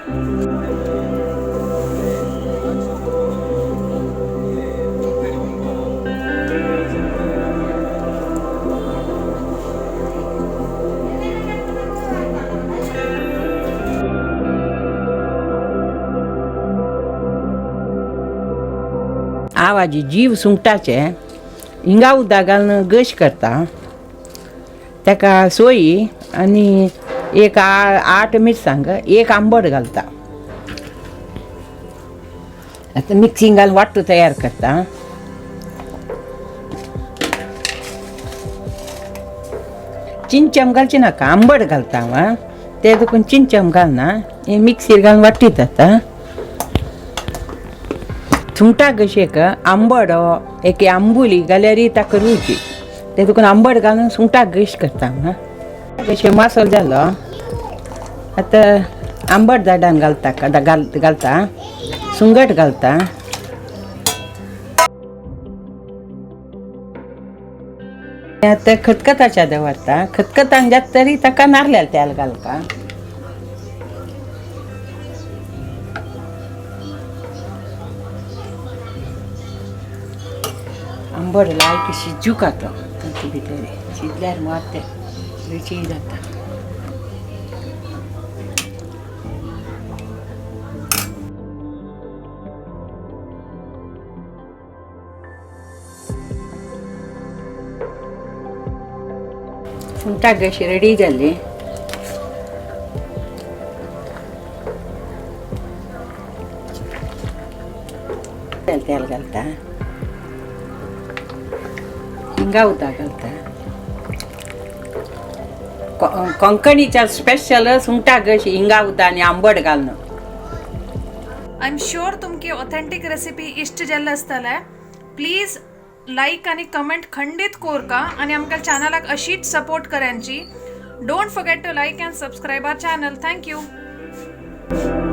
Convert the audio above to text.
आवाजी जीव सुंगटाचे हिंगा उदक घालून गश करता. ताका सोयी आनी एक 8 मिरसांग, एक आंबट घालता. आतां मिक्सिंग घालून वाट्टू तयार करता. चिंचम घालची नाका, आंबट घालता हांव, ते देखून चिंचम घालना. हें मिक्सीर घालून वाटीत आतां. सुंगटां कशी एक आंबट एक आंबुली घाल्यार ताका रुची, ते देखून आंबट घालून सुंगटां गश करता हांव. कशें मासोल जालो. आतां आंबट झाडान घालता, घालता सुंगट घालता. आतां खतखताच्या दवरता. खतखतान जाता तरी ताका नारल्यार तेल घालता. आंबट लायक शिजूका तो तातूंत भितर शिजल्यार मात तें रुची जाता. सुंगटां कशी रेडी जाली. तेल घालता, हिंगा उदक घालता. कोंकणीच्या स्पेशल सुंगटां कशी हिंगा उदक आनी आंबट घालून. I am sure तुमकी ऑथेंटीक रेसिपी इश्ट जाल्ले आसतले. प्लीज लायक आनी कमेंट खंडीत कोरका आनी आमकां चॅनलाक अशीच support Karachi. Don't forget to like and subscribe our channel. Thank you.